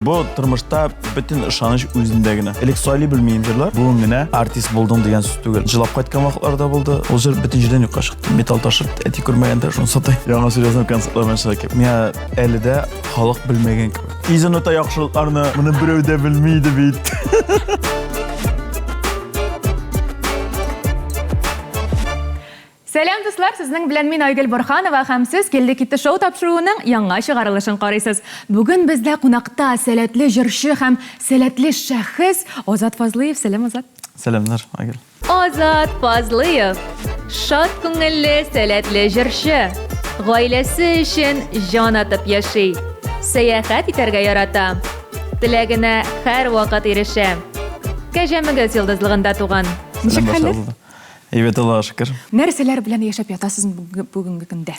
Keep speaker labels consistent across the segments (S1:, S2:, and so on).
S1: Бу тормышта бөтен ышаныч үзендә генә. Элек сайлый белмим җырлар. Бүген генә артист булдың дигән сүз түгел. Җылап кайткан вакытлар да булды. Ул җыр бөтен җирдән юкка чыкты. Металл ташып, әти күрмәгәндә шуны сатый. Яңа серьезный концертлар белән чыга кебек. Миңа әле дә халык белмәгән кебек. Тиз оныта яхшылыкларны, моны берәү дә белми иде бит.
S2: Сәлам, дуслар! Сезнең белән мин Айгөл Борханова һәм сез Килде китте шоу тапшыруының яңа чыгарылышын карыйсыз. Бүген бездә кунакта сәләтле җырчы һәм сәләтле шәхес Азат Фазлыев. Сәлам, Азат.
S1: Сәламнәр, Айгөл.
S2: Азат Фазлыев, шат күңелле, сәләтле җырчы. Гаиләсе өчен җан атып яши. Сәяхәт итәргә ярата. Теләгенә һәрвакыт ирешә. Кәҗәмөгез йолдызлыгында туган. Ничек хәлләр?
S1: Әйбәт, Аллага шөкер.
S2: Нәрсәләр белән яшәп ятасыз бүгенге көндә?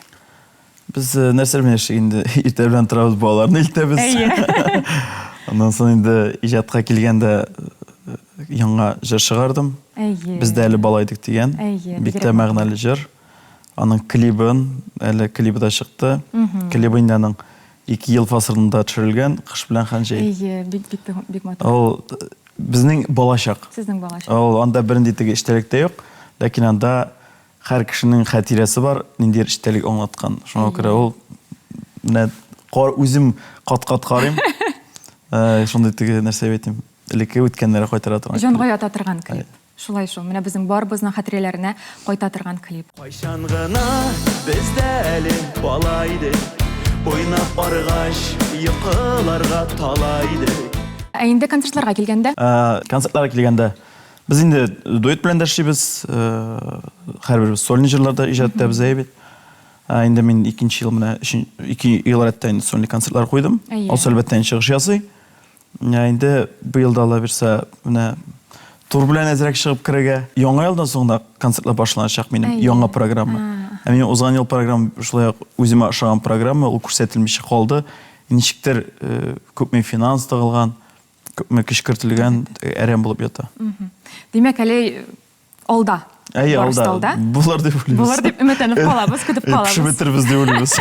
S1: Без э, нәрсәләр белән яшик инде? Иртә белән торабыз, балаларны илтәбез.
S2: Әйе.
S1: Аннан соң инде иҗатка килгәндә э, яңа җыр чыгардым.
S2: Әйе.
S1: Без дә әле бала идек дигән.
S2: Әйе.
S1: Бик тә мәгънәле җыр. Аның клибын, әле клибы да чыкты. Клибы инде аның ике ел фасылында төшерелгән, кыш белән һәм җәй.
S2: Әйе, бик бик бик матур.
S1: Ул э, Безнең балачак.
S2: Сезнең балачак.
S1: Ул анда бернинди теге эчтәлек тә юк, ләкин анда һәр кешенең хатирәсе бар, ниндидер эчтәлек аңлаткан. Шуңа күрә ул менә кар үзем кат-кат карыйм. Э, шундый теге нәрсә дип әйтим, элекке үткәннәргә кайтара торган.
S2: Җанга ята торган клип. Шулай шул, менә безнең барыбызның хатирәләренә кайта торган клип.
S1: Кайчан гына без дә әле бала идек, Уйнап арыгач, йокыларга тала идек.
S2: Ә инде концертларга килгәндә?
S1: Концертларга килгәндә, без инде дуэт белән дә эшлибез, һәрберебез сольный җырлар да иҗат итәбез, әйе бит. Инде мин икенче ел менә, ике ел рәттән инде сольный концертлар куйдым. Алсу, әлбәттә, инде чыгыш ясый. Менә инде быел да Алла бирсә, менә тур белән әзрәк чыгып керергә. Яңа елдан соң да концертлар башланачак минем, яңа программа. Ә минем узган ел программа шулай ук үземә ошаган программа, ул күрсәтелмичә калды. Ничектер э, күпме финанс тыгылган, күпме көч кертелгән, әрәм булып ята.
S2: Димәк, әле Алда.
S1: Әйе,
S2: Барысы
S1: алда.
S2: да алда.
S1: Булыр дип уйлыйбыз.
S2: Булыр дип өметләнеп калабыз, көтеп калабыз.
S1: Пешеп бетербез дип уйлыйбыз.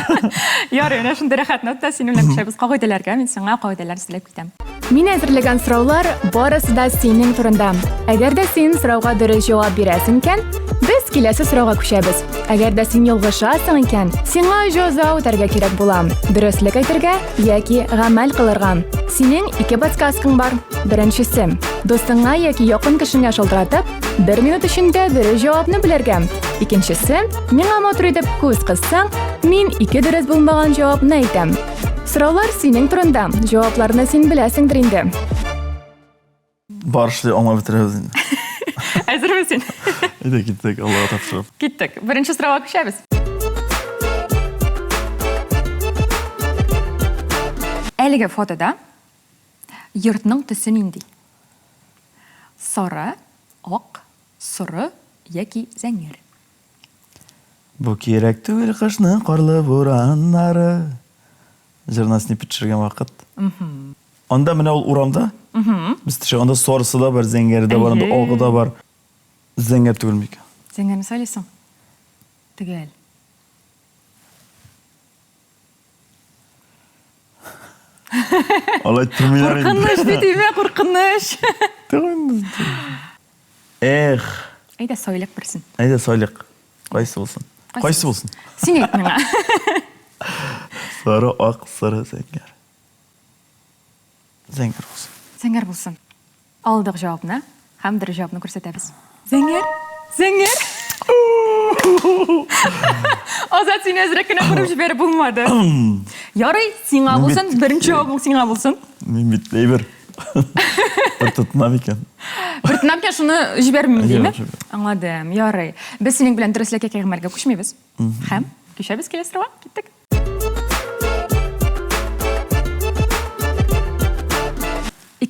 S2: Ярый, менә шундый рәхәт нотта синең белән күчәбез кагыйдәләргә. Мин сиңа кагыйдәләр сөйләп китәм.
S3: Мин әзерләгән сораулар барысы да синең турында. Әгәр дә син сорауга дөрес җавап бирәсең икән, без киләсе сорауга күчәбез. Әгәр дә син ялгышасың икән, сиңа җәза үтәргә кирәк була. Дөреслек әйтергә яки гамәл кылырга. Синең ике подсказкаң бар. Беренчесе, дустыңа яки якын кешеңә шалтыратып, бер минут эчендә дөрес җавапны белергә. Икенчесе, миңа матур итеп күз кыссаң, мин ике дөрес булмаган җавапны әйтәм. Сораулар синең турында, җавапларны син беләсеңдер инде.
S1: Бар эшли аңлап бетерәбез инде.
S2: Әзерме син?
S1: Әйдә киттек, Аллага тапшырып.
S2: Киттек. Беренче сорауга күчәбез. Әлеге фотода йортның төсе нинди? Сары, ак, соры яки зәңгәр?
S1: Бу кирәк түгел кышның карлы бураннары. Җырына сниппет төшергән вакыт. Анда менә ул урамда. Без төшә, анда сарысы да бар, зәңгәре дә бар, анда агы да бар. Зәңгәр түгел микән?
S2: Зәңгәрне сайлыйсың? Төгәл.
S1: Алай әйттермиләр инде.
S2: Куркыныч бит, име, куркыныч.
S1: Эх.
S2: Әйдә, сайлык берсен.
S1: Әйдә, сайлык. Кайсы булсын? Кайсы булсын?
S2: Син әйт миңа.
S1: Сары, ак, сары, зәңгәр. Зәңгәр булсын.
S2: Зәңгәр булсын. Алдык җавапны һәм дөрес җавапны күрсәтәбез. Зәңгәр! Зәңгәр! Азат, сине әзрәк кенә күреп җибәреп булмады. Ярый, сиңа булсын, беренче җавабың сиңа булсын.
S1: Мин бит әйбер. Бер тотынам икән.
S2: Бер тотынам икән, шуны җибәрмим дими? Аңладым, ярый. Без синең белән дөреслеккә гамәлгә күчмибез. Һәм күчәбез киләсе сорауга. Киттек.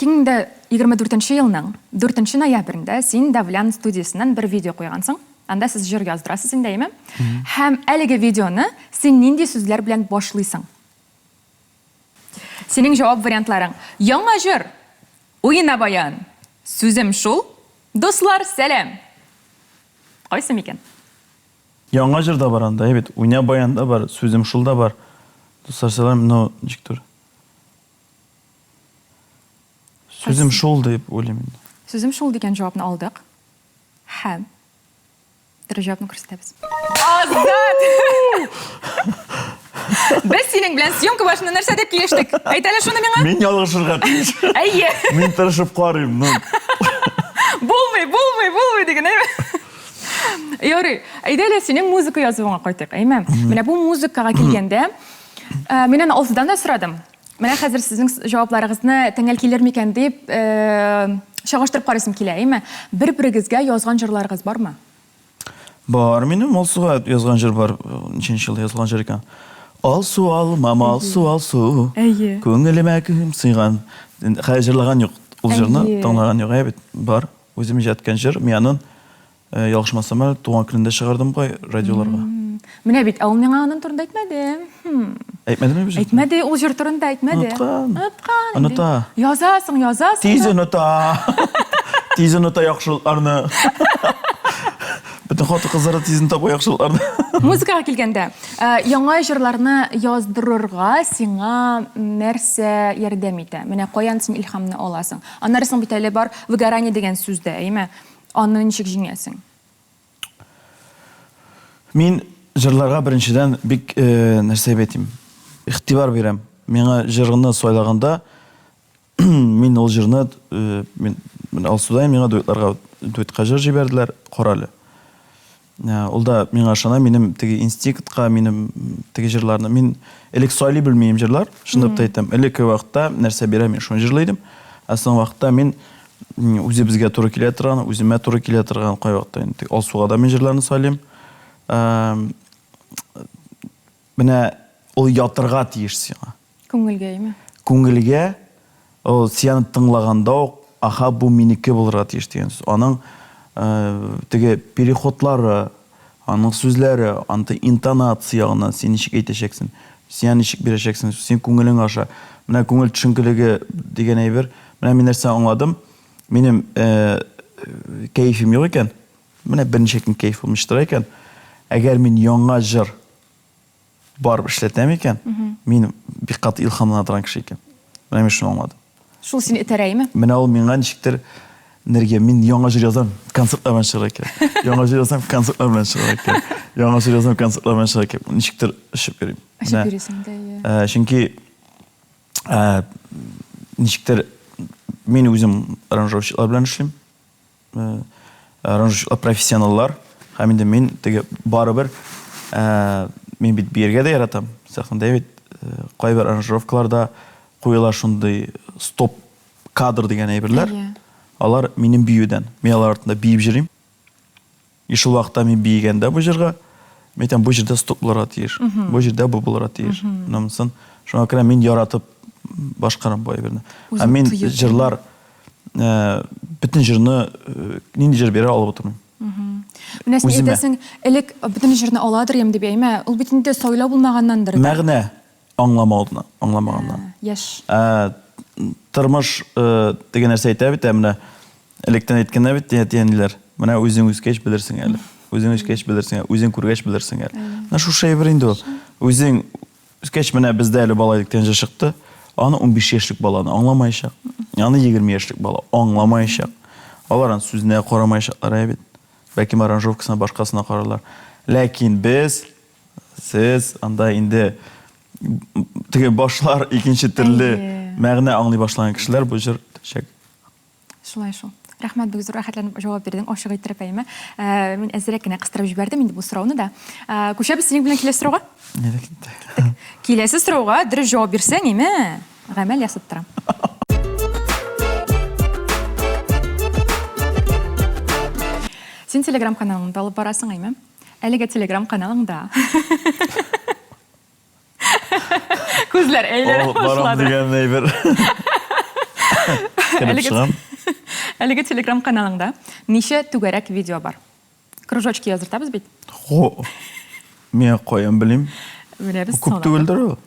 S2: 2024 елның 4 ноябрендә син Давлян студиясеннән бер видео куйгансың. Анда сез җыр яздырасыз инде, әйеме? Һәм әлеге видеоны син нинди сүзләр белән башлыйсың? Синең җавап вариантларың: Яңа җыр! Уена баян! Сүзем шул! Дуслар, сәлам! Кайсы микән?
S1: Яңа җыр да бар анда, әйе бит. Уйна баян да бар, сүзем шул да бар. Дуслар, сәлам, но ничектер. Сүзем шул дип уйлыйм инде.
S2: Сүзем шул дигән җавапны алдык. Һәм дөрес җавапны күрсәтәбез. Азат! Без синең белән съемка башында нәрсә дип килештек? Әйт әле шуны миңа.
S1: Мин ялгышырга тиеш.
S2: Әйе.
S1: Мин тырышып карыйм, ну.
S2: Булмый, булмый, булмый диген, әйме? Ярый, әйдә әле синең музыка язуыңа кайтыйк, әйме? Менә бу музыкага килгәндә, э, мин аны Алсудан да сорадым. Менә хәзер сезнең җавапларыгызны тәңгәл килер микән дип э, чагыштырып карыйсым килә, әйме? Бер-берегезгә язган җырларыгыз бармы?
S1: Бар, минем Алсуга язган җыр бар. Ничәнче елда язылган җыр икән. Алсу алмам, алсу, алсу.
S2: Әйе.
S1: Күңелемә кем сыйган. Хәзер җырлаган юк. Ул җырны тыңлаган юк, әйе бит. Бар. Үзем иҗат иткән җыр. Мин анын Ялгышмасам әле, туган көнендә чыгардым бугай радиоларга.
S2: Менә бит, ә ул миңа аның турында әйтмәде.
S1: Әйтмәдеме бу җыр?
S2: Әйтмәде, ул җыр турында әйтмәде.
S1: Оныткан.
S2: Оныткан.
S1: Оныта.
S2: Язасың, язасың.
S1: Тиз оныта. Тиз оныта яхшылыкларны. Бөтен хатын-кызлар да тиз оныта бу яхшылыкларны.
S2: Музыкага килгәндә, яңа җырларны яздырырга сиңа нәрсә ярдәм итә? Менә каян син илһамны аласың? Аннары соң бит әле бар выгорание дигән сүз дә, әйеме? Аны ничек җиңәсең?
S1: Мин җырларга беренчедән бик э, нәрсә дип әйтим, игътибар бирәм. Миңа җырны сайлаганда мин ул җырны э, мин менә Алсудай миңа дуэтларга дуэтка җыр җибәрделәр, карале. Э, ул да миңа ышана, минем теге инстинктка, минем теге җырларны. Мин элек сайлый белмим җырлар, чынлап та әйтәм. Элекке вакытта нәрсә бирә, мин шуны җырлый идем. Ә соңгы вакытта мин үзебезгә туры килә торган, үземә туры килә торган кайвакытта инде Алсуга да мин җырларны сайлыйм. Э, менә ул ятырга тиеш сиңа.
S2: Күңелгә, әйме?
S1: Күңелгә, ул син аны тыңлаганда ук, аха, бу минеке булырга тиеш дигән сүз. Аның теге переходлары, аның сүзләре, анты интонация ягыннан син ничек әйтәчәксең, син аны ничек бирәчәксең, син күңелең аша. Менә күңел төшенкелеге дигән әйбер. Менә мин нәрсә аңладым. Минем кәефем юк икән. Менә берничә көн кәеф булмый тора икән. Әгәр мин яңа җыр барып эшләтәм икән, мин бик каты илһамлана торган кеше икән. Менә мин шуны аңладым.
S2: Шул сине этәрәйме?
S1: Менә ул миңа ничектер энергия. Мин яңа җыр язам, концертлар белән чыгарга кирәк. Яңа җыр язам, концертлар белән чыгарга кирәк. Яңа җыр язам, концертлар белән чыгарга кирәк. Ничектер очып йөрим.
S2: Очып йөрисең дә,
S1: иә. Э, чөнки э, ничектер мин үзем аранжировщиклар белән эшлим. Аранжировщиклар профессионаллар һәм инде мин теге барыбер мин бит биергә дә яратам. Сәхнәдә бит кайбер аранжировкаларда куела шундый стоп кадр дигән әйберләр. Алар минем биюдән. Мин алар артында биеп җырлыйм. И шул вакытта мин биегәндә бу җырга, мин әйтәм, бу җирдә стоп булырга тиеш. Бу җирдә бу булырга тиеш. Монысын шуңа күрә мин яратып башкарам бу әйберне. Һәм мин җырлар э, бөтен җырны э, нинди җыр бирә алып утырмыйм.
S2: Менә син әйтәсең, элек бөтен җырны аладыр идем дип, әйме? Ул бит инде сайлау булмаганнандыр.
S1: Мәгънә аңламаудан, аңламаганнан.
S2: Яшь.
S1: Ә, тормыш э, теге нәрсә әйтә бит, ә менә электән әйткәннәр бит әти-әниләр. Менә үзең үскәч белерсең әле. Үзең үскәч белерсең әле, үзең күргәч белерсең әле. Менә шушы әйбер инде ул. Үзең үскәч менә бездә әле бала идек дигән җыр чыкты. Аны 15 яшьлек баланы аңламаячак. Аны 20 яшьлек бала аңламаячак. Алар аның сүзенә карамаячаклар әйе бит. Бәлкем аранжировкасына башкасына карарлар. Ләкин без Сез анда инде теге башлар икенче төрле мәгънә аңлый башлаган кешеләр бу җыр төшәк.
S2: Шулай шул. Рәхмәт, бик зур рәхәтләнеп җавап бирдең, ачык иттереп, әйеме. Ә, мин әзрәк кенә кыстырып җибәрдем инде бу сорауны да. Ә, күчәбез синең белән киләсе сорауга.
S1: Нидә киттек?
S2: Киләсе сорауга дөрес җавап бирсәң, әйме, гамәл ясап торам. Син телеграм-каналыңда алып барасың, әйме? Әлеге телеграм каналыңда. Күзләр әйләнә
S1: Алып барам
S2: башлады.
S1: дигән әйбер. Кереп чыгам.
S2: Әлеге телеграм каналыңда ничә түгәрәк видео бар? Кружочки яздыртабыз бит.
S1: Хо. Мин каян белим?
S2: Менә без
S1: Күп түгелдер ул.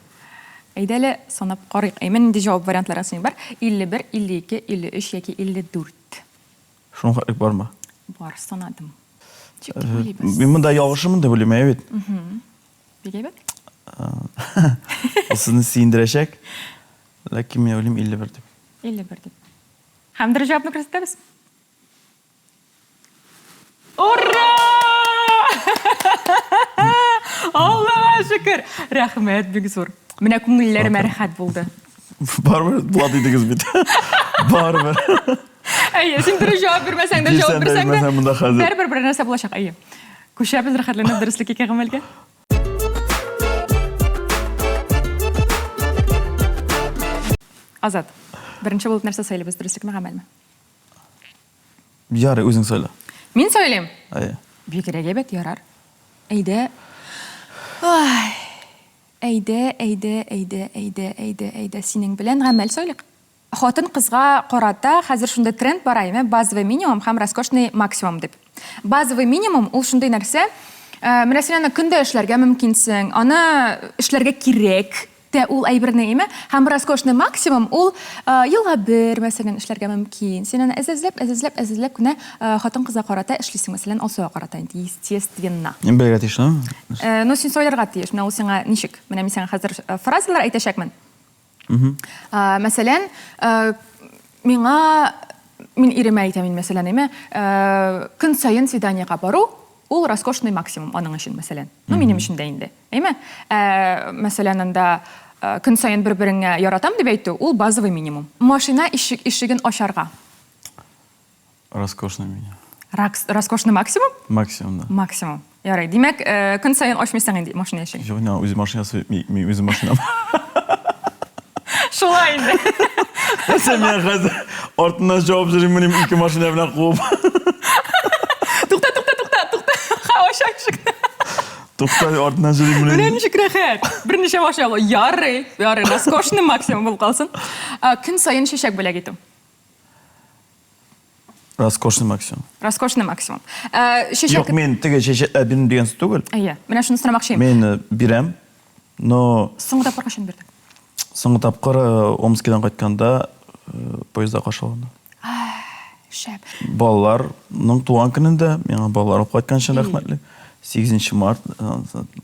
S2: Әйдә әле санап карыйк. Әйме нинди җавап вариантлары синең бар? 51, 52, 53 яки 54.
S1: Шуның хәтлек бармы?
S2: Бар, санадым. Ничек дип уйлыйбыз?
S1: Мин монда ялгышырмын дип уйлыйм, әйе бит?
S2: Бик әйбәт.
S1: Ул сезне сөендерәчәк. Ләкин мин уйлыйм 51 дип.
S2: 51 дип. Һәм дөрес җавапны күрсәтәбез. Ура! Аллага шөкер! Рәхмәт бик зур. Менә күңелләремә рәхәт булды.
S1: Барыбер була дидегез бит. Барыбер.
S2: Әйе, син дөрес җавап бирмәсәң дә, җавап бирсәң дә, барыбер бер нәрсә булачак. Әйе. Күчәбез рәхәтләнеп дөреслек ике гамәлгә. Азат, беренче булып нәрсә сайлыйбыз, дөреслекме, гамәлме?
S1: Ярый, үзең сайла.
S2: Мин сайлыйм?
S1: Әйе.
S2: Бигрәк әйбәт, ярар. Әйдә. Ай. Әйдә, әйдә, әйдә, әйдә, әйдә, әйдә, синең белән гамәл сайлыйк. Хатын-кызга карата хәзер шундый тренд бара, әйме, базовый минимум һәм роскошный максимум дип. Базовый минимум ул шундый нәрсә, менә син аны көн дә эшләргә мөмкинсең, аны эшләргә кирәк тә ул әйберне, әйме, һәм роскошный максимум ул елга бер, мәсәлән, эшләргә мөмкин. Син аны әз-әзләп, әз-әзләп, әз-әзләп кенә хатын-кызга карата эшлисең, мәсәлән, Алсуга карата инде, естественно.
S1: Мин белергә тиешме?
S2: Ну, син сайларга тиеш. Менә ул сиңа ничек? Менә мин сиңа хәзер фразалар әйтәчәкмен. Мәсәлән, миңа мин иремә әйтәм инде, мәсәлән, әйме, көн саен свиданиега бару ул роскошный максимум аның өчен, мәсәлән. Ну, минем өчен дә инде. Әйме? Мәсәлән, анда көн саен бер-береңә яратам дип әйтү ул базовый минимум. Машина ишеген ачарга.
S1: Роскошный минимум.
S2: Ракс, роскошный максимум?
S1: Максимум, да.
S2: Максимум. Ярый. Димәк, э, көн саен ачмыйсың инде машина ишеген.
S1: Юк, мин үзе машинасы, мин үзем машинам.
S2: Шулай инде.
S1: Нәрсә мин хәзер артыннан җавап җөрим минем ике машина белән куып.
S2: Тукта, тукта, тукта, тукта. Ха, ача ишекне.
S1: Тукта, артыннан җөрим
S2: Менә ничек рәхәт. Берничә машина. Ярый, ярый, роскошный максимум булып калсын. Көн саен чәчәк бүләк итү.
S1: Роскошный максимум.
S2: Роскошный максимум. Э,
S1: чәчәк... Юк, мин теге чәчәкләр бирмим дигән сүз түгел.
S2: Әйе, менә шуны сорамакчы
S1: идем. Мин э, бирәм, но...
S2: Соңгы тапкыр кайчан бирдең?
S1: Соңгы тапкыр э, Омскидан кайтканда поездда каршылаганда.
S2: Шәп.
S1: Балаларның туган көнендә миңа балалар алып кайткан өчен рәхмәтле. 8 март,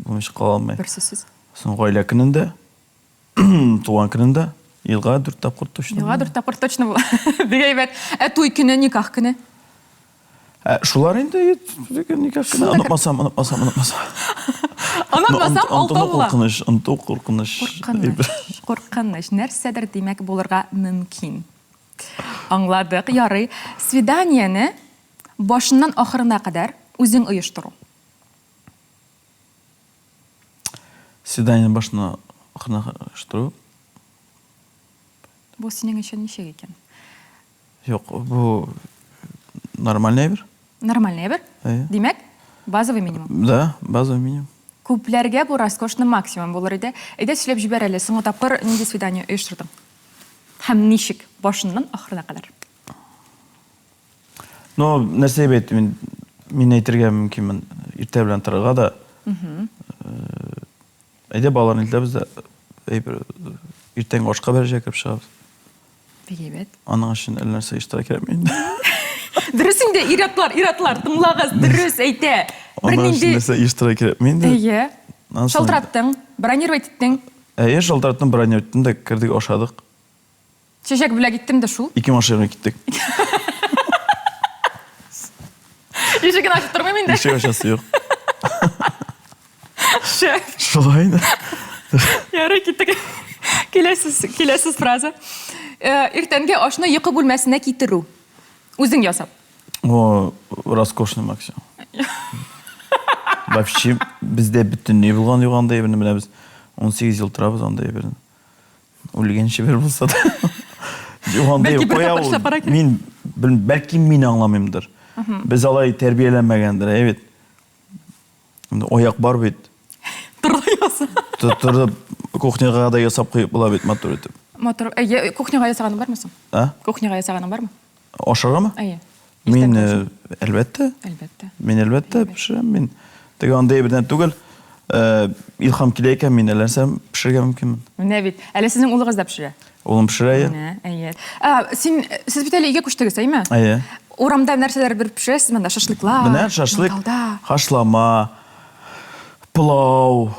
S1: булмыйча кала алмый.
S2: Бер сүзсез.
S1: Соң гаилә көнендә Туган көнендә елга дүрт тапкыр точно.
S2: Елга дүрт тапкыр точно була. Бик әйбәт. Ә туй көне, никах көне?
S1: Ә, шулар инде никах көне. Онытмасам, онытмасам, онытмасам.
S2: Онытмасам, алтау була.
S1: Куркыныч, оныту куркыныч.
S2: Куркыныч. Куркыныч. Нәрсәдер димәк булырга мөмкин. Аңладык, ярый. Свиданиене башыннан ахырына кадәр үзең оештыру.
S1: Свидание башына ахырына оештыру.
S2: Бу синең өчен ничек икән?
S1: Юк, бу нормальный әйбер.
S2: Нормальный әйбер?
S1: Әйе.
S2: Димәк, базовый минимум.
S1: Да, базовый минимум.
S2: Күпләргә бу роскошный максимум булыр иде. Әйдә сөйләп җибәр әле, соңгы тапкыр нинди свидание оештырдың? Һәм ничек? Башыннан ахырына кадәр.
S1: Ну, нәрсә дип әйт, мин, мин әйтергә мөмкинмен, иртә белән торырга да. Әйдә балаларны илтәбез дә, әйбер, иртәнге ашка бер җиргә кереп чыгабыз.
S2: Бик әйбәт.
S1: Аның өчен әллә нәрсә оештыра кирәкми инде.
S2: Дөрес инде, ир-атлар, ир-атлар, тыңлагыз, дөрес әйтә.
S1: Аның өчен нәрсә оештыра кирәкми инде.
S2: Әйе. Шалтыраттың, бронировать иттең.
S1: Әйе, шалтыраттым, бронировать иттем дә, кердек, ашадык.
S2: Чәчәк бүләк иттем дә шул.
S1: Ике машинага киттек.
S2: Ишеген ачып тормыйм инде.
S1: Ишек ачасы юк.
S2: Шәп.
S1: Шулай инде.
S2: Ярый, киттек. Киләсе, киләсе фраза. Э, иртәнге ашны йокы бүлмәсенә китерү. Үзең ясап.
S1: О, роскошный максимум. Вообще бездә бөтенләй булган юк андай әйберне. Менә без 18 ел торабыз андай әйберне. Үлгәнче бер булса да. Юк, андай
S2: Бәлки бер
S1: кая
S2: тапкыр
S1: ул?
S2: эшләп карар кирәк.
S1: Мин бел- бәлки мин аңламыймдыр. Без алай тәрбияләнмәгәндер, әйе бит. Инде аяк бар бит.
S2: Торды яса.
S1: Торып кухняга да ясап куеп була бит матур итеп.
S2: Матур. Әйе, кухняга ясаганың бармы соң?
S1: А?
S2: Кухняга ясаганың бармы?
S1: Ашаргамы?
S2: Әйе.
S1: Мин, э, әлбәттә.
S2: Әлбәттә.
S1: Мин әлбәттә пешерәм. Мин теге андый әйбердән түгел. Э, илһам килә икән, мин әллә нәрсә пешерергә мөмкинмен.
S2: Менә бит. Әле сезнең улыгыз да пешерә.
S1: Улым пешерә, әйе.
S2: Менә, әйе. Ә, син, сез бит әле өйгә күчтегез, әйеме?
S1: Әйе.
S2: Урамда нәрсәләр бер пешерәсез монда? Шашлыклар.
S1: Менә шашлык,
S2: манталда.
S1: хашлама, пылау.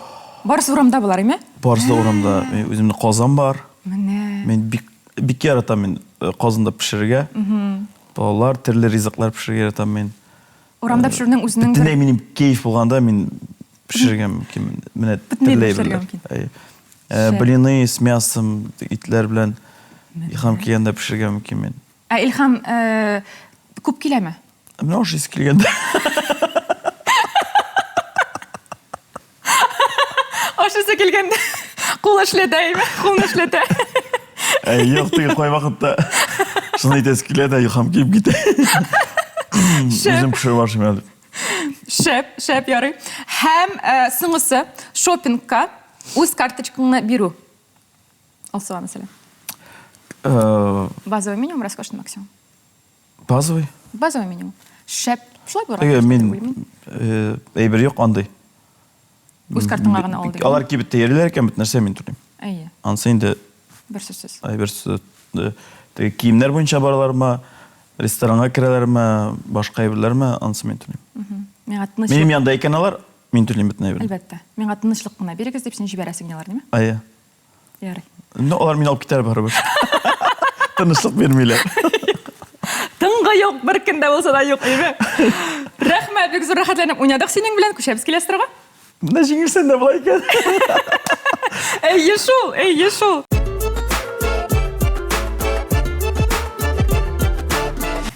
S2: Барысы урамда болар, әйеме?
S1: Барысы да урамда. Мин үземнең казан бар.
S2: Менә.
S1: Мин бик бик яратам мин. казанда пешерергә. Балалар төрле ризыклар пешерергә яратам мин.
S2: Урамда пешерүнең үзенең
S1: Бөтенләй минем кейф булганда мин пешерергә мөмкин. Менә төрле әйберләр. Блины с мясом, итләр белән илһам килгәндә пешерергә мөмкин мин.
S2: Ә илһам күп киләме?
S1: Менә ашыйсы килгәндә.
S2: Ашыйсы килгәндә кул эшләтә, әйме? Кулны эшләтә.
S1: Әй, юк, теге кайвакытта шуны әйтәсе килә дә, илһам килеп китә. Үзем пешереп ашыйм әле.
S2: Шәп, шәп, ярый. Һәм э, соңгысы, шопингка үз карточкаңны бирү. Алсуга, мәсәлән.
S1: Э,
S2: Базовый минимум, роскошный максимум.
S1: Базовый.
S2: Базовый минимум. Шәп. Шулай булырга
S1: Теге
S2: тиеш дип
S1: мин
S2: уйлыйм.
S1: э, әйбер юк андый.
S2: Үз картаңа гына ал дигән.
S1: Алар кибеттә йөриләр икән, бит нәрсә мин түлим.
S2: Әйе.
S1: Ансы инде
S2: Бер сүзсез.
S1: әйбер сүз, э, теге киемнәр буенча баралармы, ресторанга керәләрме, башка әйберләрме, ансы мин түлим.
S2: Миңа тынычлык.
S1: Минем янда икән алар, мин түлим бөтен әйберне.
S2: Әлбәттә. Миңа тынычлык кына бирегез дип син җибәрәсең алар, димме?
S1: Әйе.
S2: Ярый.
S1: Ну, алар мине алып китәр барыбер. Тынычлык бирмиләр.
S2: Тынгы юк, бер көн дә булса да юк, әйбә. Рәхмәт, бик зур рәхәтләнеп уйнадык синең белән. Күчәбез киләсе сорауга.
S1: Менә җиңелсән дә болай икән.
S2: Әйе шул, әйе шул.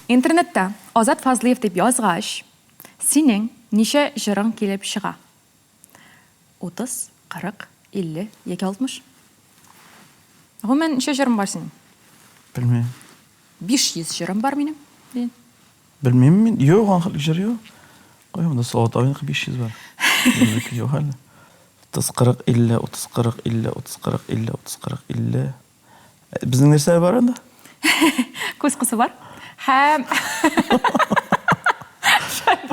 S2: Интернетта Азат Фазлыев дип язгач, синең ничә җырың килеп чыга? 30, 40, 50 яки 60? Гомумән, ничә җырың бар синең?
S1: Белмим.
S2: 500 җырым бар минем, дигән.
S1: Белмим мин. Юк, аның хәтле җыр юк. Кая монда Салават абыйныкы 500 бар. Безнеке юк әле. 30, 40, 50, 30, 40, 50, 30, 40, 50, 30, 40, 50. Безнең нәрсә бар анда?
S2: Күз кысу бар. Һәм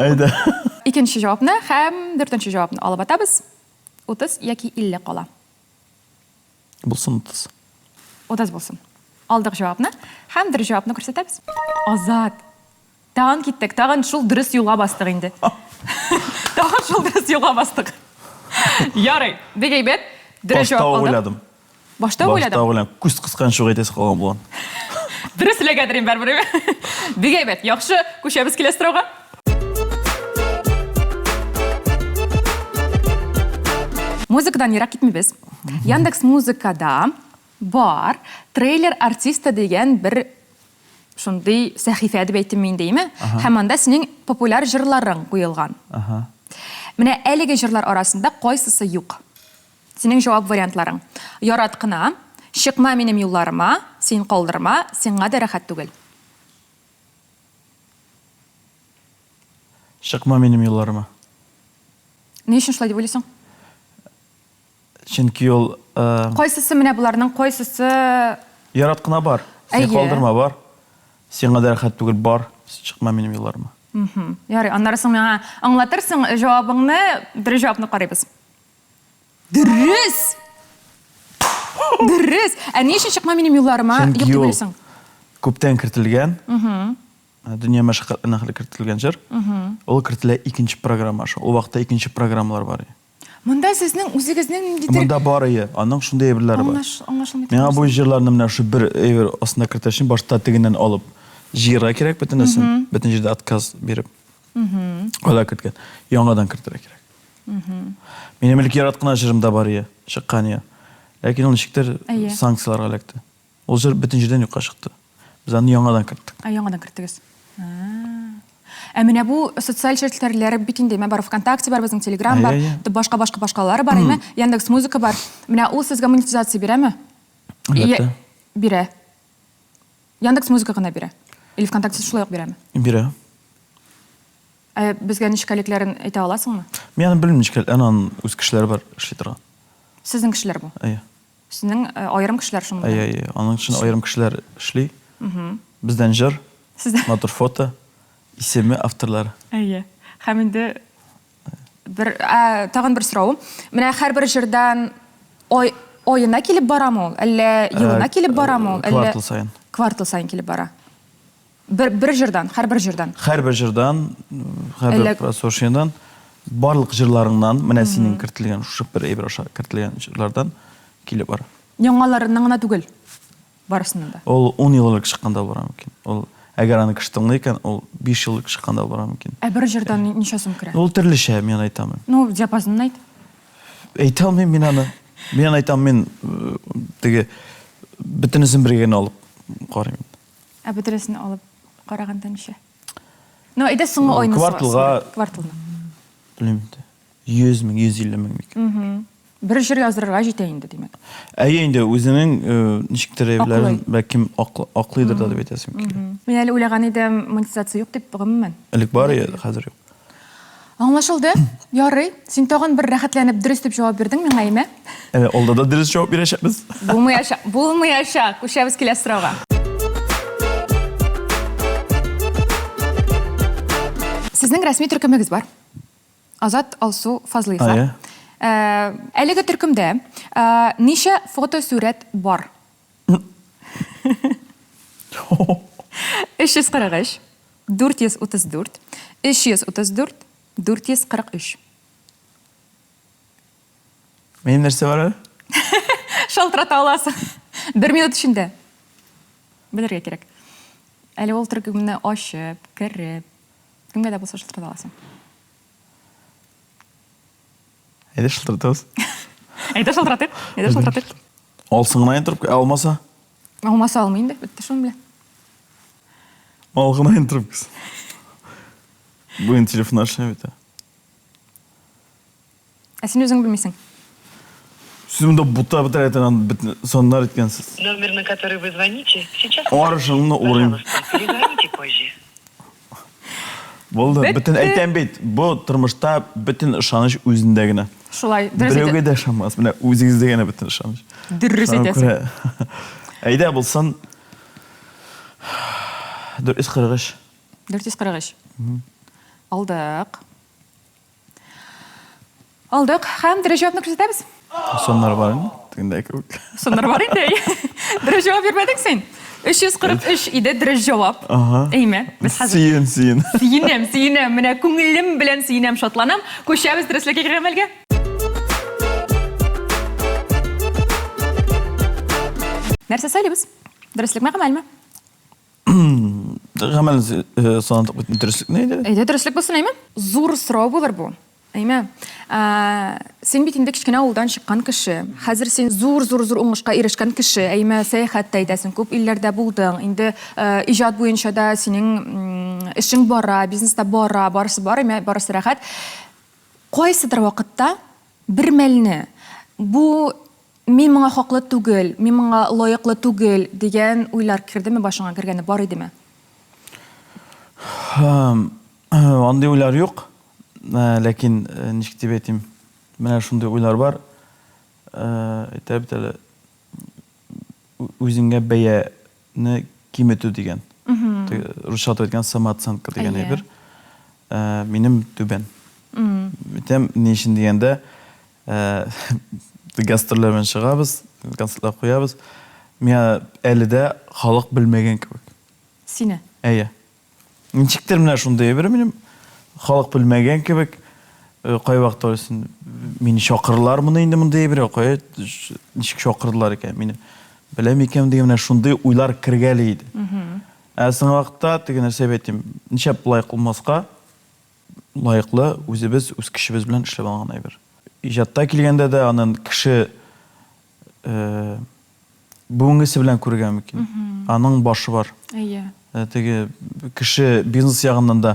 S1: Әйдә.
S2: Икенче җавапны һәм дүртенче җавапны алып атабыз. 30 яки 50 кала.
S1: Булсын 30.
S2: 30 булсын. Алдык җавапны һәм дөрес җавапны күрсәтәбез. Азат. Тагын киттек, тагын шул дөрес юлга бастык инде. Тагын шул дөрес юлга бастык. Ярый, бик әйбәт. Дөрес җавап
S1: алдык. Башта уйладым.
S2: Башта уйладым.
S1: Башта уйладым. Күз кысканчы ук әйтәсе калган булган.
S2: Дөрес эләгәдер инде барыбер. Бик әйбәт. Яхшы, күчәбез киләсе сорауга. Музыкадан ерак китмибез. Яндекс Музыкада бар трейлер артиста дигән бер шундый сәхифә дип әйтим инде, име? Һәм анда синең популяр җырларың куелган. Менә әлеге җырлар арасында кайсысы юк? Синең җавап вариантларың. Ярат кына, чыкма минем юлларыма, син калдырма, сиңа да рәхәт түгел.
S1: Чыкма минем юлларыма.
S2: Ни өчен шулай дип уйлыйсың?
S1: Чөнки ул
S2: Кайсысы менә боларның кайсысы
S1: Ярат кына бар. Син калдырма бар. Сиңа да рәхәт түгел бар. Чыкма минем юлларыма.
S2: Ярый, аннары соң миңа аңлатырсың җавабыңны, дөрес җавапны карыйбыз. Дөрес! Дөрес! Ә ни өчен чыкма минем юлларыма юк дип уйлыйсың?
S1: Күптән кертелгән. Дөнья мәшәкатьләренә хәтле кертелгән җыр. Ул кертелә икенче программа аша. Ул вакытта икенче программалар бар иде.
S2: Монда сезнең үзегезнең ниндидер
S1: Монда бар ие, аның шундый әйберләре бар.
S2: Аңлашылмый
S1: Миңа бу җырларны менә шул бер әйбер астында кертер өчен башта тегеннән алып җыярга кирәк бөтенесен, бөтен җирдә отказ биреп. Алар керткән. Яңадан кертергә кирәк. Минем элек яраткан җырым да бар ие, чыккан ие. Ләкин ул ничектер санкцияләргә эләкте. Ул җыр бөтен җирдән юкка чыкты. Без аны яңадан керттек.
S2: Ә яңадан керттегез. Ә менә бу социаль челтәрләр бит инде, бар ВКонтакте бар, безнең Телеграм бар, башка башка башкалары бар, әйме? Яндекс Музыка бар. Менә ул сезгә монетизация бирәме?
S1: Әлбәттә.
S2: Бирә. Яндекс Музыка гына бирә. Или ВКонтакте шулай ук бирәме?
S1: Бирә.
S2: Ә безгә нечкәлекләрен әйтә аласыңмы?
S1: Мин аны белмим нечкәлекләрен, аның үз кешеләре бар эшли торган.
S2: Сезнең кешеләр бу?
S1: Әйе.
S2: Сезнең э, аерым кешеләр шунда.
S1: Әйе, әйе. Аның өчен аерым кешеләр эшли. Бездән җыр,
S2: Сездән.
S1: матур фото, исеме, авторлары.
S2: Әйе. Һәм инде бер ә, тагын бер сорау. Менә һәрбер җырдан ай аена килеп барамы ул? Әллә елына
S1: Э,
S2: килеп барамы ул? Әллә
S1: Квартал саен.
S2: Квартал саен килеп бара. Бер бер җырдан, һәрбер җырдан.
S1: Һәрбер җырдан, һәрбер прослушиваниедән, барлык җырларыңнан, менә синең кертелгән шушы бер әйбер аша кертелгән җырлардан килеп бара.
S2: Яңаларыннан гына түгел. Барысыннан да.
S1: Ул 10 ел элек чыккан да булырга мөмкин. Ул әгәр аны кеше тыңлый икән, ул 5 ел элек чыккан да булырга мөмкин.
S2: Ә бер җырдан ничә сум керә?
S1: Ул төрлечә, мин әйтә алмыйм.
S2: Ну, диапазонын әйт.
S1: Әйтә алмыйм мин аны. Мин аны әйтәм, мин э, теге бөтенесен бергә генә алып карыйм.
S2: Ә бөтенесен алып караганда ничә? Ну, әйдә соңгы айны
S1: Кварталга
S2: кварталны.
S1: Белмим инде. 100 мең, 150 мең микән.
S2: Бер җыр яздырырга җитә инде, димәк.
S1: Әйе инде, үзенең э, ничектер әйберләрен бәлкем аклыйдыр да дип әйтәсем килә.
S2: Мин әле уйлаган идем, монетизация юк дип, гомумән.
S1: Элек бар иде, хәзер юк.
S2: Аңлашылды. Ярый. Син тагын бер рәхәтләнеп дөрес дип җавап бирдең миңа, әйме?
S1: Әле алда да дөрес җавап бирәчәкбез.
S2: Булмаячак, булмаячак. Күчәбез киләсе сорауга. Сезнең рәсми төркемегез бар. Азат Алсу Фазлыевлар. Ә, әлеге төркемдә ә, ничә фотосурәт бар? 343, 434, 334, 443.
S1: Минем нәрсә бар әле?
S2: Шалтырата аласың. Бер минут эчендә. Белергә кирәк. Әле ул төркемне ачып, кереп, кемгә дә булса шалтырата аласың.
S1: Әйдә шалтыратабыз.
S2: Әйдә шалтыратыйк. Әйдә шалтыратыйк.
S1: Алсын гына инде трубка, алмаса?
S2: Алмаса алмый инде, бетте шуның белән.
S1: Ал гына инде трубкасын. Бүген телефон эшләми бит.
S2: Ә син үзең белмисең.
S1: Сез монда бута бетерә торган бөтен саннар иткәнсез.
S4: Номер, на который вы звоните, сейчас...
S1: Арышыңны урыйм.
S4: Пожалуйста, перезвоните позже.
S1: Булды. Бөтен әйтәм бит, бу тормышта бөтен ышаныч үзендә генә.
S2: Шулай, дөрес
S1: Берәүгә дә ышанмагыз. Менә үзегездә генә бөтен ышаныч.
S2: Дөрес әйтәсең.
S1: Әйдә булсын. 443.
S2: 443. Алдык. Алдык. Һәм дөрес җавапны күрсәтәбез.
S1: Соннар бар инде, тегендә кебек.
S2: Соннар бар инде. Дөрес җавап бирмәдең син. 343 иде дөрес җавап.
S1: Ага.
S2: Әйме? Без
S1: хәзер Сөен, сөен.
S2: Сөенәм, сөенәм. Менә күңелем белән сөенәм, шатланам. Күчәбез дөреслеккә гамәлгә. Нәрсә сайлыйбыз? Дөреслекме, гамәлме?
S1: Гамәл э, санадык бит дөреслекне әйдә.
S2: Әйдә дөреслек булсын, әйме? Зур сорау булыр бу. Әйме? Син бит инде кечкенә авылдан чыккан кеше. Хәзер син зур-зур-зур уңышка ирешкән кеше. Әйме, сәяхәт тә итәсең, күп илләрдә булдың. Инде э, иҗат буенча да синең эшең бара, бизнес та бара, барысы бар, әйме, барысы рәхәт. Кайсыдыр вакытта бер мәлне бу Мин моңа хаклы түгел, мин моңа лаеклы түгел, дигән уйлар кердеме башыңа, кергәне бар идеме?
S1: Андый уйлар юк. Ләкин, ничек дип әйтим, менә шундый уйлар бар. Әйтә бит әле, үзеңә бәяне киметү дигән. Русча атап әйткән самооценка дигән әйбер. Минем түбән. Әйтәм, ни өчен дигәндә, Гастрольләр белән чыгабыз, концертлар куябыз. Миңа әле дә халык белмәгән кебек.
S2: Сине?
S1: Әйе. Ничектер менә шундый әйбер минем халык белмәгән кебек. Кайвакытта уйлыйсың, мине чакырырлар моны инде мондый әйбергә, кая ничек чакырдылар икән, мине белә микән дигән менә шундый уйлар кергәли иде. Ә соңгы вакытта теге нәрсә дип әйтим, нишләп лаек булмаска, лаеклы, үзебез, үз көчебез белән эшләп алган әйбер. Иҗатта килгәндә дә анын кеше бүгенгесе белән күрергә мөмкин. Аның башы бар.
S2: Әйе.
S1: Теге кеше бизнес ягыннан да,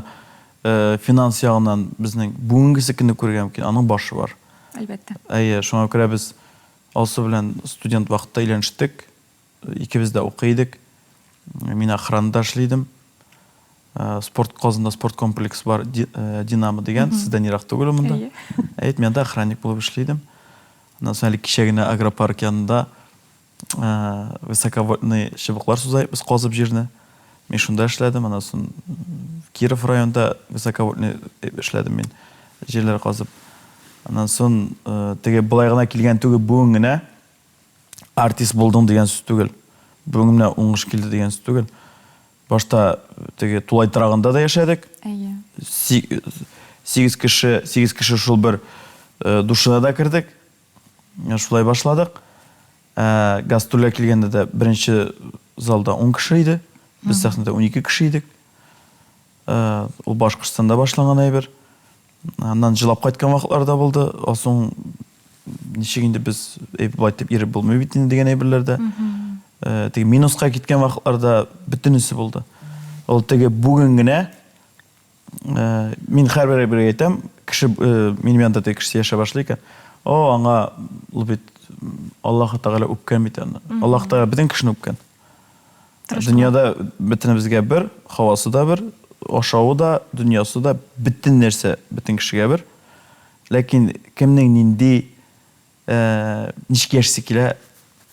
S1: финанс ягыннан безнең бүгенгесе көнне күрергә мөмкин. Аның башы бар.
S2: Әлбәттә.
S1: Әйе, шуңа күрә без Алсу белән студент вакытта өйләнештек. Икебез дә укый идек. Мин охранада эшли идем. Спорт Казанда спорт комплекс бар, Динамо дигән, сездән ерак түгел монда. Әйт, мин анда охранник булып эшли идем. Аннан соң әле кичә генә агропарк янында высоковольтный чыбыклар суза без казып җирне. Мин шунда эшләдем, аннан соң Киров районында высоковольтный эшләдем мин, җирләр казып. Аннан соң теге болай гына килгән түгел, бүген генә артист булдың дигән сүз түгел. Бүген менә уңыш килде дигән сүз түгел. Башта теге тулай торагында да яшәдек.
S2: Әйе.
S1: Сигез кеше, сигез кеше шул бер душына да кердек. Шулай башладык. Ә, гастрольгә килгәндә дә беренче залда 10 кеше иде. Без сәхнәдә 12 кеше идек. Ә, ул Башкортстанда башланган әйбер. Аннан җылап кайткан вакытлар да булды. Ә соң ничек инде без әй, болай дип йөреп булмый бит инде дигән әйберләр дә. Ә, теге минуска киткән вакытларда бөтенесе булды. Ул теге бүген генә Э, мин һәрбер әйбергә әйтәм, кеше э, минем янында теге кеше яшәп башлый икән. О, аңа ул бит Аллаһ Тәгалә үпкән бит аны. Аллаһ Тәгалә бөтен кешене үпкән. Дөньяда бөтенебезгә бер, һавасы да бер, ашавы да, дөньясы да, бөтен нәрсә бөтен кешегә бер. Ләкин кемнең нинди э, ничек яшисе килә,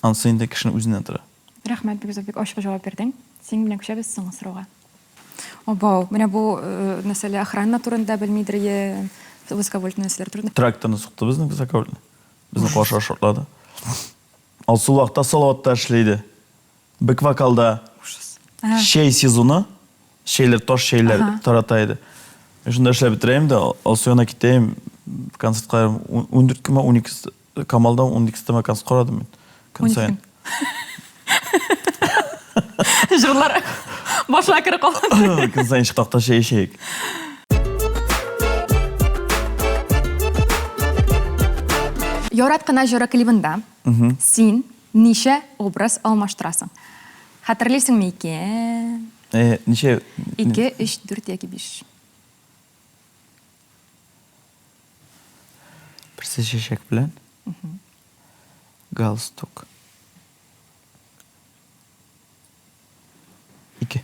S1: анысы инде кешенең үзеннән тора.
S2: Рәхмәт, бик зур, бик ачык җавап бирдең. Синең белән күчәбез соңгы сорауга. Абау, менә бу нәрсәле охрана турында белмидер е, высоковольтный нәрсәләр турында.
S1: Тракторны сукты безнең высоковольтный. Безнең каршы шартлады. Алсу вакытта Салаватта эшли иде. Бэк вокалда.
S2: Ужас.
S1: Чәй сезоны, чәйләр, таш чәйләр тарата иде. Мин шунда эшләп бетерәем дә, Алсу янына китәем, концертка 14 көнме, 12 Камалда 12 тема концерт карадым мин. Көн саен.
S2: Җырлар башына кереп калган.
S1: Көн саен чыктакта чәй эчәйек.
S2: Ярат кына җыры клибында син ничә образ алмаштырасың? Хәтерлисеңме икән?
S1: Э, ничә?
S2: 2, 3, 4 яки 5.
S1: Берсе чәчәк белән. Галстук. Ике.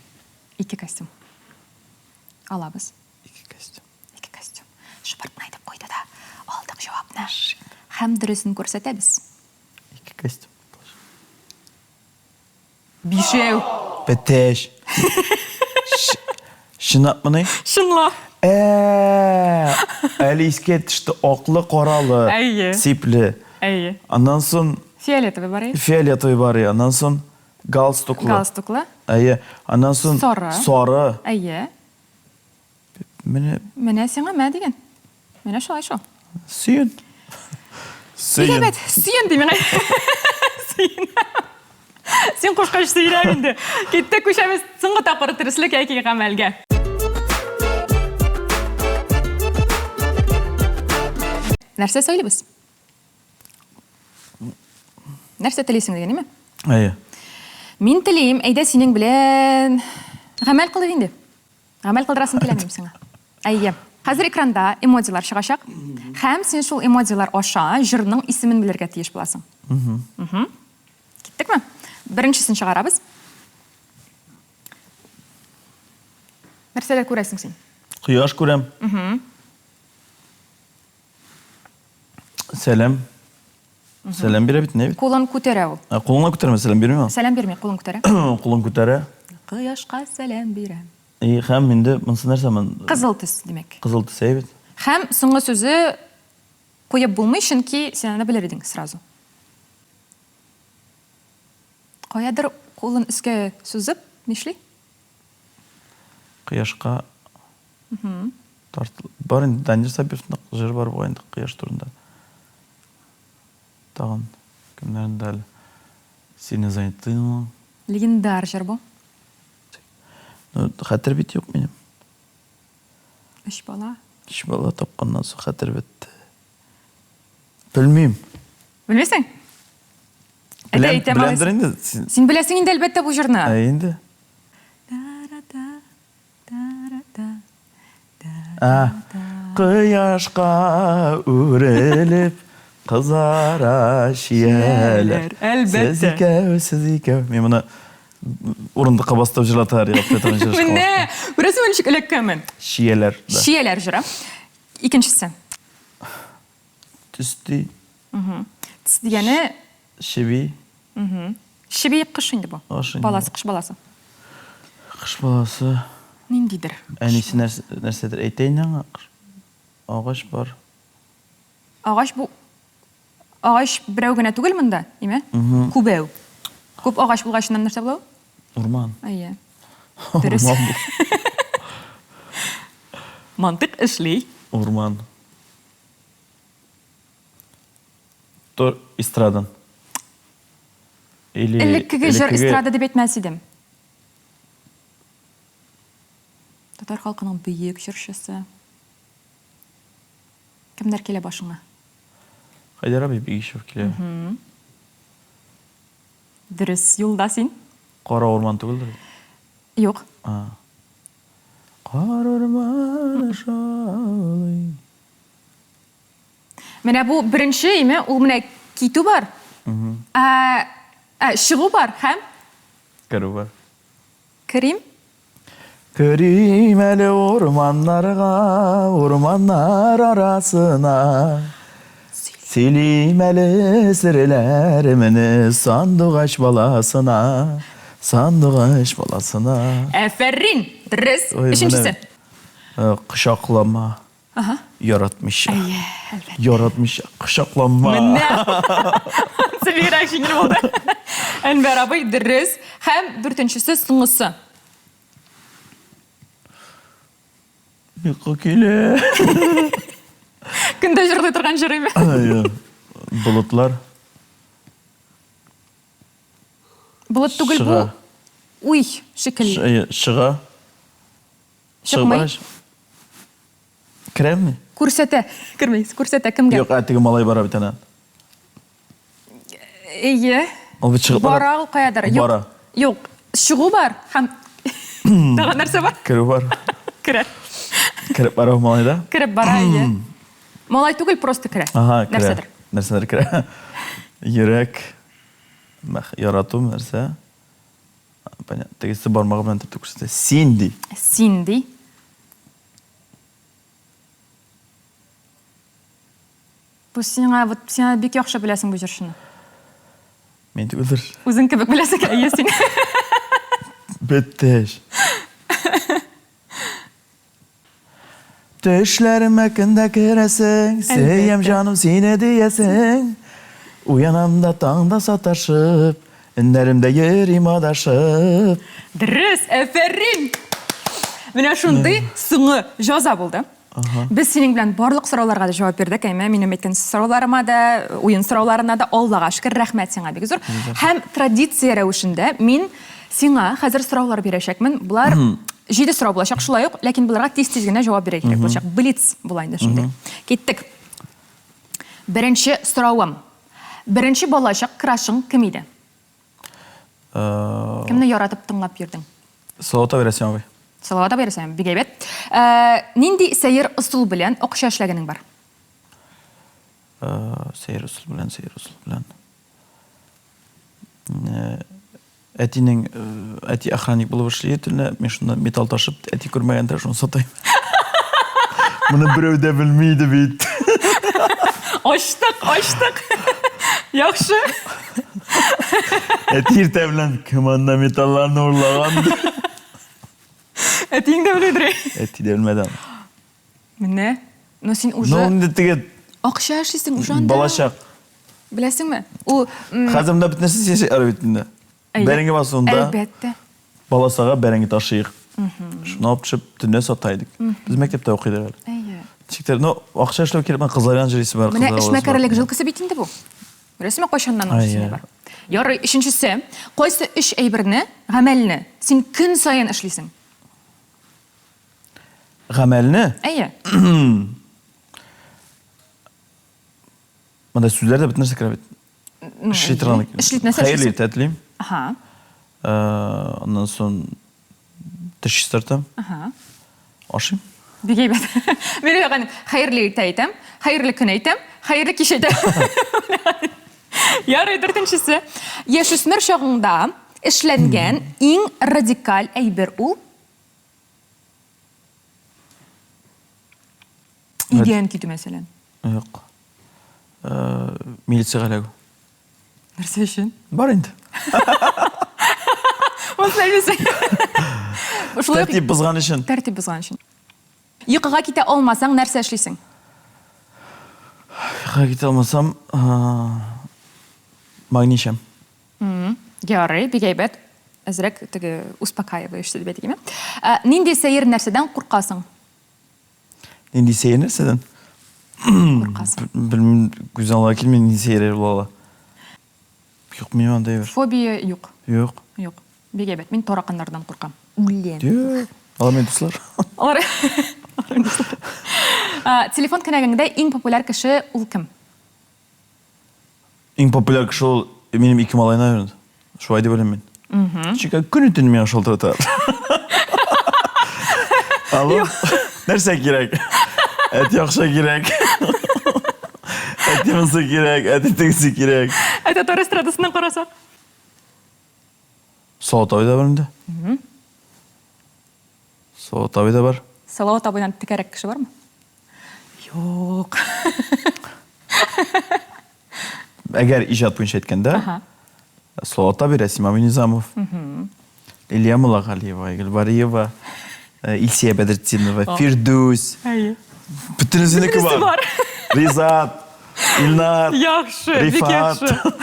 S2: Ике костюм. Алабыз.
S1: Ике костюм.
S2: Ике костюм. Шыпыртын әйтеп куйды да, алдык җавапны. Һәм дөресен күрсәтәбез.
S1: Ике костюм.
S2: Бишәү.
S1: Бетеш. Чынлапмыни?
S2: Чынлап.
S1: Ә, әле искә төште аклы, каралы.
S2: Әйе.
S1: Сипле.
S2: Әйе.
S1: Аннан соң
S2: фиолетовый бар.
S1: Фиолетовый бар, аннан соң галстуклы.
S2: Галстуклы.
S1: Әйе. Аннан соң
S2: сары.
S1: Сары.
S2: Әйе.
S1: Менә
S2: Менә сиңа мә дигән. Менә шулай шул.
S1: Сөен.
S2: Сөен. Әйбәт, сөен ди миңа. Сөен. Син кушкач сөенәм инде. Киттек, күчәбез соңгы тапкыр дөреслек яки гамәлгә. Нәрсә сайлыйбыз? Нәрсә телисең дигән, име?
S1: Әйе.
S2: Мин телим, әйдә синең белән гамәл кылыйк инде. Гамәл кылдырасым килә минем сиңа. Әйе. Хәзер экранда эмодзилар чыгачак. Һәм син шул эмодзилар аша җырның исемен белергә тиеш буласың. Киттекме? Беренчесен чыгарабыз. Нәрсәләр күрәсең син?
S1: Кояш күрәм. Сәлам. Сәлам бирә бит, не бит?
S2: Кулын күтәрә ул.
S1: Ә, кулын күтәрмә, сәлам бирми ул.
S2: Сәлам бирми, кулын күтәрә.
S1: Кулын күтәрә.
S2: Кояшка сәлам бирә.
S1: И, һәм инде монысы нәрсә? Мон...
S2: Кызыл төс, димәк.
S1: Кызыл төс, әйе бит.
S2: Һәм соңгы сүзе куеп булмый, чөнки син аны белер идең сразу. Каядыр кулын өскә сузып, нишли?
S1: Кояшка тартыл. Бар инде Данир Сабировның җыры бар бугай инде кояш турында. Тагын кемнәрендә әле? Сине занятыйның.
S2: Легендар җыр бу.
S1: Ну, хәтер бит юк минем.
S2: Өч бала.
S1: Өч бала тапканнан соң хәтер бетте. Белмим.
S2: Белмисең?
S1: Беләм, беләмдер инде.
S2: Син беләсең инде, әлбәттә, бу җырны.
S1: Ә инде. Ә, кояшка үрелеп, кызара чияләр.
S2: Әлбәттә.
S1: Сез икәү, сез икәү. Мин моны урындыкка бастырып җырлатар идем.
S2: Менә, күрәсеңме ничек эләккәнмен?
S1: Чияләр.
S2: Чияләр җыры. Икенчесе.
S1: Төс ди.
S2: Төс дигәне
S1: Чеби.
S2: Чеби кош инде бу.
S1: Кош инде.
S2: Баласы, кош баласы.
S1: Кош баласы.
S2: Ниндидер.
S1: Әнисе нәрсәдер әйтә инде аңа. Агач бар.
S2: Агач бу агач берәү генә түгел монда, име? Күбәү. Күп агач булгач, нәрсә була ул?
S1: Урман.
S2: Әйе. Дөрес. Мантык эшли.
S1: Урман. Тор эстрадан. Или
S2: Элеккеге җыр эстрада дип әйтмәс идем. Татар халкының бөек җырчысы. Кемнәр килә башыңа?
S1: Хәйдәр абый Бигишев килә.
S2: Дөрес юлда син.
S1: Кара урман түгелдер?
S2: Юк.
S1: Кара урман шаулый.
S2: Менә бу беренче име, ул менә китү бар. Ә, ә, чыгу бар һәм
S1: керү бар.
S2: Керим.
S1: Керим әле урманнарга, урманнар арасына. Сөйлим әле серләремне сандугач баласына, сандугач баласына.
S2: Әфәрин! Дөрес. Өченчесе.
S1: Кочаклама.
S2: Ага.
S1: Яратмыйча.
S2: Әйе, әлбәттә.
S1: Яратмыйча, кочаклама.
S2: Менә. Монысы бигрәк җиңел булды. Әнвәр абый, дөрес. Һәм дүртенчесе, соңгысы.
S1: Йокы килә.
S2: Көндә җырлый торган җыр име?
S1: Әйе. Болытлар.
S2: Болыт түгел бу. Уй шикелле.
S1: Әйе, чыга.
S2: Чыкмый.
S1: Керәме?
S2: Күрсәтә. Керми, күрсәтә кемгә?
S1: Юк, ә теге малай бара бит әнә.
S2: Әйе.
S1: Ул бит чыгып бара.
S2: Бара ул каядыр. Юк.
S1: Бара.
S2: Юк, чыгу бар һәм тагын нәрсә бар?
S1: Керү бар.
S2: Керә.
S1: Кереп бара ул малай да.
S2: Кереп бара, әйе. Малай түгел, просто керә.
S1: Ага, керә.
S2: Нәрсәдер.
S1: Нәрсәдер керә. Йөрәк, ярату нәрсә. Понятно. Тегесе бармагы белән төртеп күрсәтә. Син ди.
S2: Син ди. Бу сиңа, вот сиңа бик яхшы беләсең бу җырчыны.
S1: Мин түгелдер.
S2: Үзең кебек беләсең, әйе син.
S1: Бетте эш. Төшләремә көндә керәсең, сөям җаным сине диясең. Уянам да таңда саташып, өннәремдә йөрим адашып.
S2: Дөрес, әфәрин! Менә шундый соңгы җаза булды. Без синең белән барлык сорауларга да җавап бирдек, әйме, минем әйткән сорауларыма да, уен сорауларына да Аллага шөкер, рәхмәт сиңа бик зур. Һәм традиция рәвешендә мин сиңа хәзер сораулар бирәчәкмен. Болар Җиде сорау булачак шулай ук, ләкин боларга тиз-тиз генә җавап бирергә кирәк булачак. Блиц була инде шундый. Киттек. Беренче соравым. Беренче балачак крашың кем иде?
S1: Э,
S2: Кемне яратып тыңлап йөрдең?
S1: Салават абый Рәсим абый.
S2: Салават абый Рәсим, бик әйбәт. Э, нинди сәер ысул белән акча эшләгәнең бар?
S1: Э, сәер ысул белән, сәер ысул белән. Әтинең әти охранник булып эшли төнлә, мин шунда металл ташып, әти күрмәгәндә шуны сатайм. Моны берәү дә белми иде бит.
S2: Ачтык, ачтык. Яхшы.
S1: Әти иртә белән кем анда металларны урлаган?
S2: Әтиең дә белмидер.
S1: Әти дә белмәде аны.
S2: Менә. Но син уже
S1: Ну, инде теге
S2: акча эшлисең уже анда.
S1: Балачак.
S2: Беләсеңме? Ул
S1: Хәзер монда бөтен нәрсә сәяси бит инде. Бәрәңге басуында.
S2: Әлбәттә.
S1: Баласага бәрәңге ташыйк. Шуны алып төшеп, төнлә сата идек. Без мәктәптә укый идек әле.
S2: Әйе.
S1: Ничектер, ну, акча эшләү кирәк, менә кызлар янына җөрисе бар.
S2: Менә эшмәкәрлек жилкасы бит инде бу. Беләсеңме, кайчаннан ул синдә бар? Ярый, өченчесе. Кайсы өч әйберне, гамәлне син көн саен эшлисең?
S1: Гамәлне?
S2: Әйе.
S1: Монда сүзләр дә бөтен нәрсә керә бит. Эшли торган.
S2: Эшли нәрсә?
S1: Хәерле иртә телим.
S2: Аһа.
S1: Э, аннан соң теш чистартам.
S2: Аһа.
S1: Ашыйм.
S2: Бик әйбәт. Мин ягъни хәерле иртә әйтәм, хәерле көн әйтәм, хәерле кич әйтәм. Ярый, дүртенчесе. Яшүсмер чагыңда эшләнгән иң радикаль әйбер ул? Өйдән китү, мәсәлән.
S1: Юк. Э, милициягә эләгү.
S2: Нәрсә өчен?
S1: Бар инде.
S2: Монысы әйбәт. Шулай
S1: Тәртип бозган өчен.
S2: Тәртип бозган өчен. Йокыга китә алмасаң, нәрсә эшлисең?
S1: Йокыга китә алмасам, магний эчәм.
S2: Ярый, бик әйбәт. Әзрәк теге успокаивающий дип әйтик, әйме? Нинди сәер нәрсәдән куркасың?
S1: Нинди сәер нәрсәдән?
S2: Куркасың.
S1: Белмим, күз алдыма килми, нинди сәер була ала. Юк, минем андый әйбер.
S2: Фобия юк.
S1: Юк.
S2: Юк. Бик әйбәт. Мин тараканнардан куркам. Үләм.
S1: Юк. Алар минем дуслар.
S2: Алар алар минем дуслар. Телефон кенәгәңдә иң популяр кеше ул кем?
S1: Иң популяр кеше ул минем ике малай, наверное. Шулай дип уйлыйм мин. Чөнки көне-төне миңа шалтырата. Алло, нәрсә кирәк? Әти акча кирәк. Әти монысы кирәк, әти тегесе кирәк.
S2: Ә татар эстрадасыннан карасак?
S1: Салават абый да бар инде. Салават абый да бар.
S2: Салават абыйдан текәрәк кеше бармы? Юк.
S1: Әгәр иҗат буенча әйткәндә, Салават абый, Рәсим абый Низамов, Лилия Муллагалиева, Айгөл Бариева, э, Илсия Бәдретдинова, Фирдүс.
S2: Әйе.
S1: Бөтенесенеке
S2: Бөтенесе
S1: бар.
S2: бар.
S1: Ризат, Илнат,
S2: Яхшы, бик
S1: Рифат.
S2: яхшы.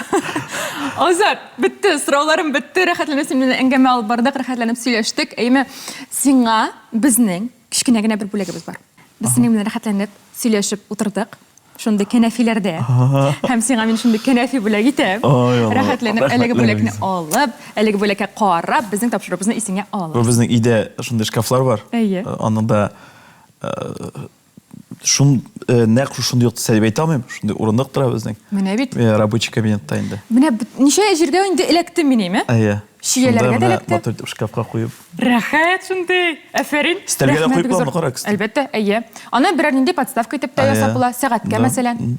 S2: Азат, бетте, сорауларым бетте. Рәхәтләнеп синең белән әңгәмә алып бардык, рәхәтләнеп сөйләштек. Әйме, сиңа безнең кечкенә генә бер бүләгебез бар. Без синең белән рәхәтләнеп сөйләшеп утырдык. Шундый кәнәфиләрдә. Һәм сиңа мин шундый кәнәфи бүләк итәм.
S1: Ой, Алла.
S2: Рәхәтләнеп
S1: Рәхмәт,
S2: әлеге бүләкне
S1: Ләйлә.
S2: алып, әлеге бүләккә карап, безнең тапшыруыбызны исеңә
S1: Бу
S2: алырсың.
S1: безнең өйдә шундый шкафлар бар.
S2: Әйе.
S1: Аның да шун нәкъ шушындый ук төстә дип әйтә алмыйм. Шундый урындык тора безнең.
S2: Менә бит.
S1: Рабочий кабинетта инде.
S2: Менә ничә җиргә инде эләктем мин, әйме?
S1: Әйе.
S2: Чияләргә дә эләкте.
S1: Матур итеп шкафка куеп.
S2: Рәхәт шундый. Әфәрин.
S1: Өстәлгә дә куеп була, кара, кстати.
S2: Әлбәттә, әйе. Аны берәр нинди подставка итеп тә ясап була, сәгатькә, мәсәлән.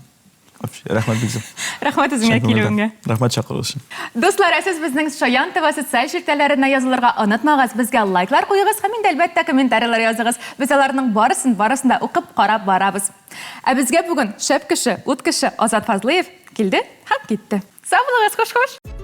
S1: Вообще, рәхмәт бик зур.
S2: Рәхмәт үзеңә килүеңә.
S1: Рәхмәт чакыру өчен.
S2: Дуслар, ә сез безнең Шаян ТВ социаль челтәрләренә язылырга онытмагыз, безгә лайклар куегыз һәм инде әлбәттә комментарийлар языгыз. Без аларның барысын, барысын да укып, карап барабыз. Ә безгә бүген шәп кеше, ут кеше Азат Фазлыев килде һәм китте. Сау булыгыз, хуш-хуш!